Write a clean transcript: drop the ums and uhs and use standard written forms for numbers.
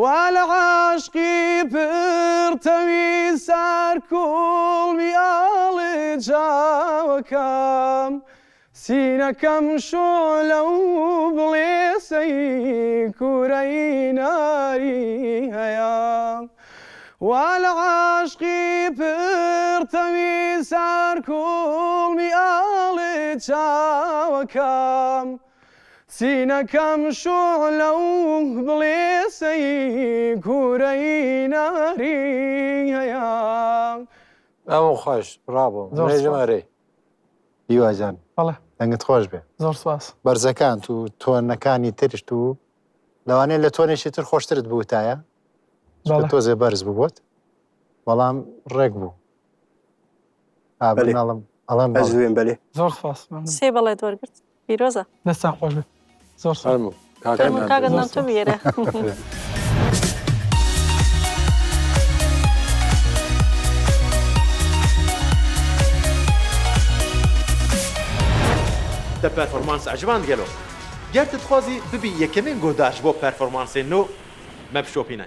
وا لە عاشقی پڕتەوی سار کوڵمی ئاڵێ چاوەکەم سینەکەم شوعلە و بڵێسەی کورەی ناری هەیە وا لە عاشقی پڕتەوی سار کوڵمی ئاڵێ چاوەکەم سینەکەم شوعلە و بڵێسەی کورەی ناری هەیە. ئەو خۆش بڕاڤۆ زۆر نوێژم سوپاس. ئەرێ هیوا جان بەڵێ دەنگت خۆش بێ زۆر سوپاس. بەرزەکانت و تۆنەکانی ترشت و لەوانەیە لە تۆنێکی تر خۆشترت بوتایە چونکە بەڵێ. تۆزێ بەرز بوو بۆت بەڵام ڕێک بوو ئا بەلێ. من ئەڵێم ئەڵێم ئەز بەڵێ. دوێم بەلێ. زۆر سوپاس مەمنون. سێ بەڵێت وەرگرت. پیرۆزە. دەستتان خۆش بێت زۆر سوپاس. فەرموو کاکە فەرموو نان کاکە زۆر نان تۆ سوپاس. بیێرە. Te performans eciband gelo? Ger tu dixwazî bibî yekemîn guhdar ji bo performansên nû, me bişopîne.